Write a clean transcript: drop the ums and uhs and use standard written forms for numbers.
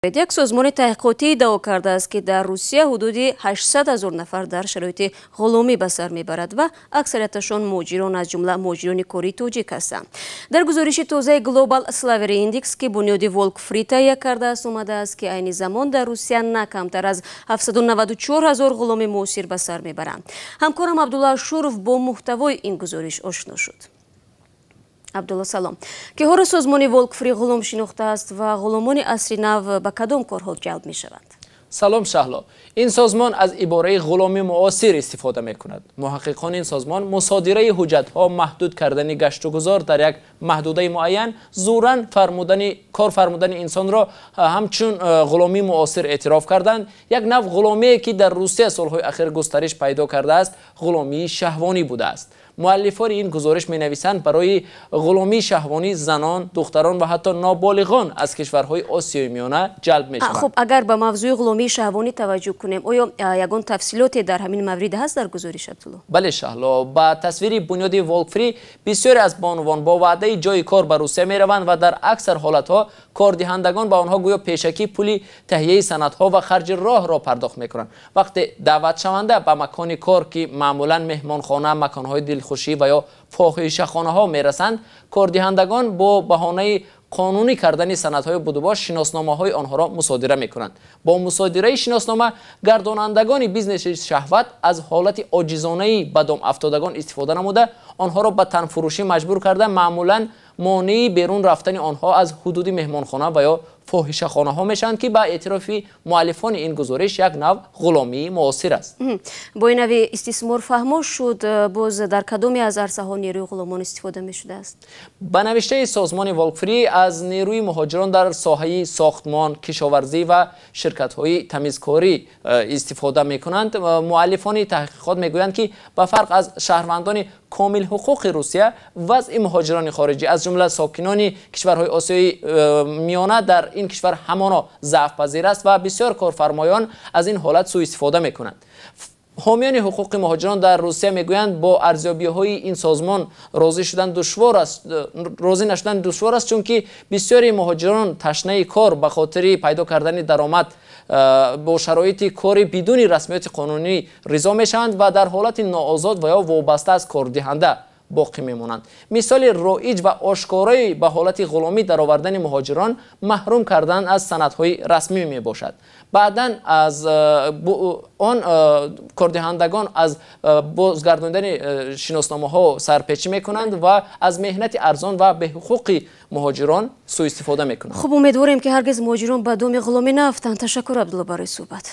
Як созмони таҳқиқотӣ иддао кардааст, ки дар Русия ҳудуди 800 ҳазор нафар дар шароити ғуломӣ ба сар мебарад ва аксарияташон муҳоҷирон, аз ҷумла муҳоҷирони кории тоҷик ҳастанд. Дар гузориши тозаи Global Slavery Index, ки бунёди Волк Фри таҳия кардааст, омадааст, ки айни замон дар Русия на камтар аз 794 ҳазор ғуломи муосир ба сар мебаранд. Ҳамкорам Абдулло Ашуров бо муҳтавои ин гузориш ошно шуд. Абдулло, салом. Киҳоро созмони Волк Фри ғулом шинохтааст ва ғуломони асри нав ба кадом корҳо ҷалб мешаванд? Салом, Шаҳло. Ин созмон аз ибораи ғуломи муосир истифода мекунад. Муҳаққиқони ин созмон мусодираи ҳуҷҷатҳо, маҳдуд кардани гаштугузор дар як маҳдудаи муайян, зӯран фармудани кор фармудани инсонро ҳамчун ғуломии муосир эътироф карданд. Як нав ғуломие, ки дар Русия солҳои ахир густариш пайдо кардааст, ғуломии шаҳвонӣ будааст. Муаллифони ин гузориш менависанд, барои ғуломии шаҳвонӣ занон, духтарон ва ҳатто ноболиғон аз кишварҳои Осиёи Миёна ҷалб мешаванд. Хуб, агар ба мавзӯи ғуломии шаҳвонӣ таваҷҷӯҳ кунем, оё ягон тафсилоте дар ҳамин маврид ҳаст дар гузориш, Абдулло? Бале, Шаҳло. Ба тасвири бунёди Волкфри, бисёре аз бонувон бо ваъдаи ҷои кор ба Русия мераванд ва дар аксар ҳолатҳо кордиҳандагон ба онҳо гӯё пешакӣ пули таҳияи санадҳо ва харҷи роҳро пардохт мекунанд. Вақте даъватшаванда ба макони кор, ки маъмулан меҳмонхона, маконҳои дилхушӣ ва ё фоҳишахонаҳо мерасанд, кордиҳандагон бо баҳонаи қонунӣ кардани санадҳои будубош шиносномаҳои онҳоро мусодира мекунанд. Бо мусодираи шиноснома гардонандагони бизнеси шаҳват аз ҳолати оҷизонаи ба дом афтодагон истифода намуда, онҳоро ба танфурӯшӣ маҷбур карда, маъмулан монеи берун рафтани онҳо аз ҳудуди меҳмонхона ва ё фоҳишахонаҳо мешаванд, ки ба эътирофи муаллифони ин гузориш як нав ғуломии муосир аст. Бо ин нави истисмор фаҳмо шуд, боз дар кадоме аз арсаҳо нерӯи ғуломон истифода мешудааст? Ба навиштаи созмони Волкфри, аз нерӯи муҳоҷирон дар соҳаи сохтмон, кишоварзӣ ва ширкатҳои тамизкорӣ истифода мекунанд. Муаллифони таҳқиқот мегӯянд, ки ба фарқ аз шаҳрвандони комилҳуқуқи Русия, вазъи муҳоҷирони хориҷӣ, аз ҷумла сокинони кишварҳои Осиёи Миёна, дар ин кишвар ҳамоно заъфпазир аст ва бисёр корфармоён аз ин ҳолат сӯистифода мекунанд. Ҳомиёни ҳуқуқи муҳоҷирон дар Русия мегӯянд, бо арзёбиҳои ин созмон розӣ шудан душвор аст, розӣ нашудан душвор аст, чунки бисёри муҳоҷирон ташнаи кор ба хотири пайдо кардани даромад бо шароити кори бидуни расмиёти қонунӣ ризо мешаванд ва дар ҳолати ноозод ва ё вобаста аз кордиҳанда боқӣ мемонанд. Мисоли роиҷ ва ошкорои ба ҳолати ғуломӣ даровардани муҳоҷирон маҳрум кардан аз санадҳои расмӣ мебошад. Баъдан аз он кордиҳандагон аз бозгардондани шиносномаҳо сарпечӣ мекунанд ва аз меҳнати арзон ва беҳуқуқи муҳоҷирон сӯистифода мекунанд. Хуб, умедворем, ки ҳаргиз муҳоҷирон ба доми ғуломӣ наафтанд. Ташаккур, Абдулло, барои суҳбат.